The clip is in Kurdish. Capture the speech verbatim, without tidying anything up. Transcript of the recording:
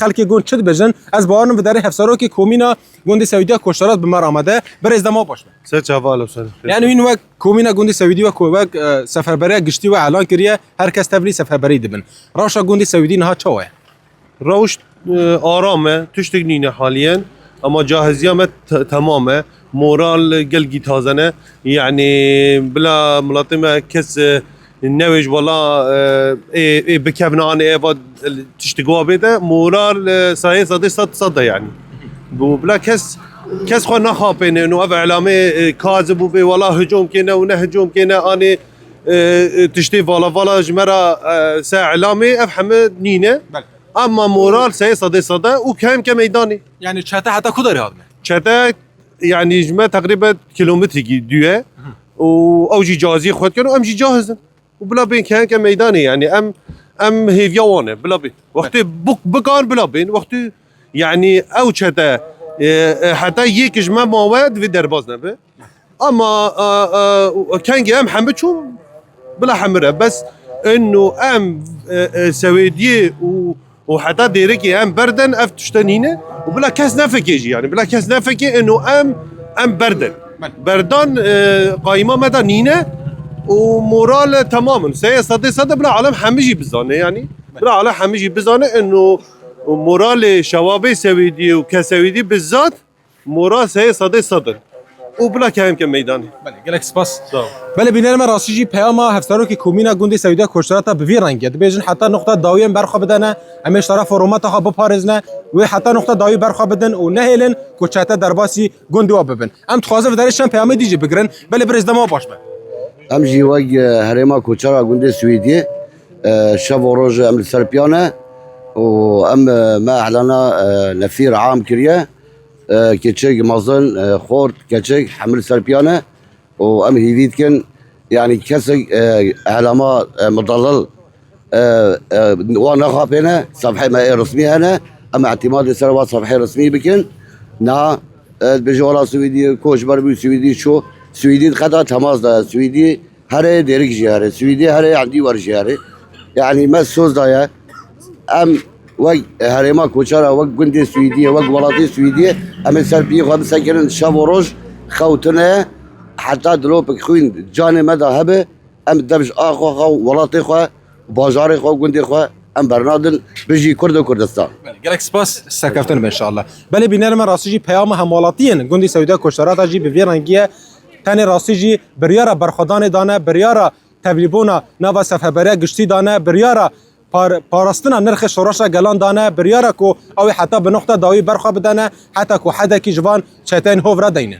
xelkê gund çi dibêjin. Ez bawer im vê derê hevserokê komîna gundê Sewîdiya Koçtarat bi me re amade. Birêz, dema baş be. Ser çava, alo, ser. Yani hûn wek komîna gundê Sewîdî, wek, wek, e, seferberiya giştî we elan kiriye, her kes tevlî seferberî dibin. Rewşa gundê Sewîdî niha çawa ye? Rewş, e, aram e, tiştek nîne haliyen. Ama cahiziya me te-, temam e. Moral gelkî taze ne. Yani bila miletê me kes, e, newêj wala, e, ê, ê bikevne anê eva tiştik wa bê de. Moral, e, sayê sedê sed sed e yani. Bu bila kes, kes xwe naxapêne. No ev elamê, e, kazib û bê wala hicom kêne û ne hicom kêne anê, e, e, tiştê vala vala ji me re, e, se elamê ev heme nîne. Belê. Ama moral seyê sedê sed e û kemke meydanê. Yani çete heta ku derê hatine? Çete, yani ji me teqrîben kilometrekî dû ye. Hı. Û ew jî cazî xwe dikin û em jî cahiz in. Û bila bên kemke meydanê, yani em, em hêviya wan e, bila bên. Wextê bik-, bikan bila bên, wextê yani ew çete, e, e, heta yek ji me mawe divê derbaz nebe. Ama, e, e, kengê em hemî çûn bila hemî re. Bes eno em, e, e, Sewêdiyê û, û heta Dêrikê em berden ev tişte nîne û bila kes nefikê jî, yani bila kes nefikê eno em, em berden. Belê. Berdan, e, qayîma me de nîne û moral, e, temam in. Seyê sedê sed e bila alem hemî jî bizane yani. Belê. Bila alem hemî jî bizane eno moralê şewabê Sewêdiyê û kesewêdî bizat Moral seyê sedê sed in. Û bila keyemke meydanê. Belê, gelek spas. Sağ ol. Belê, bînerê me rastî jî peyama hevserokê komîna gundê Sewîdiya Koçterata bi vî rengî ye. Dibêjin heta noqta dawî em berxwe bidene, em ê ji tarafa romata xwe biparêzine, wê heta noqta dawî berxwe bidin û nehêlin ku çete derbasî gundê we bibin. Em dixwazin vê derê çend peyamê dî jî bigirin. Belê, birêz, dema baş be. Em jî wek, e, herêma koçera gundê Swêdiyê, e, şev û roj em li ser piya ne û em, e, me ehlana, e, nefîr am kiriye. E, keçik, mezin, e, xort, keçik, hemil ser piya ne û em hîvî dikin, yani kesek, e, ehlama, e, mudellil, e, e, wan nexapêne, sefhê me ê resmî hene, em îtîmadê ser wan sefhê resmî bikin. Na, e, dibêje wala Swêdî, koç ber bû Swêdî çû, Swêdî di qeda temas de, Swêdî Herê Dêrik jî herê, Swîdî herê, Endî wer jî herê. Yani me soz daye. Em wek herêma koçera, wek gundê Swîdiyê, wek welatê Swîdiyê, em ê ser piyê xwe bisekirin şev û roj xewtine, heta dilopik xwîn canê me de hebe, em dev ji a xwe, xwe, welatê xwe, bajarê xwe, gundê xwe em bernadin. Bijî Kurd û Kurdistan. Belê, gelek spas, serkeftin be inşallah. Belê, bînerê me rastî jî peyama hemwelatiyên gundê Sewîdiya Koçterata jî bi vî rengî ye. Tenê rastî jî biryara berxwedanê dane, biryara tevlîbûna nava sefeberiya giştî dane, biryara par-, parastina nirxê şoreşa gelan dane, biryara ku ew ê heta bi noqta dawî berxwe bidene, heta ku hedekî ji van çeteyên hov re deynin.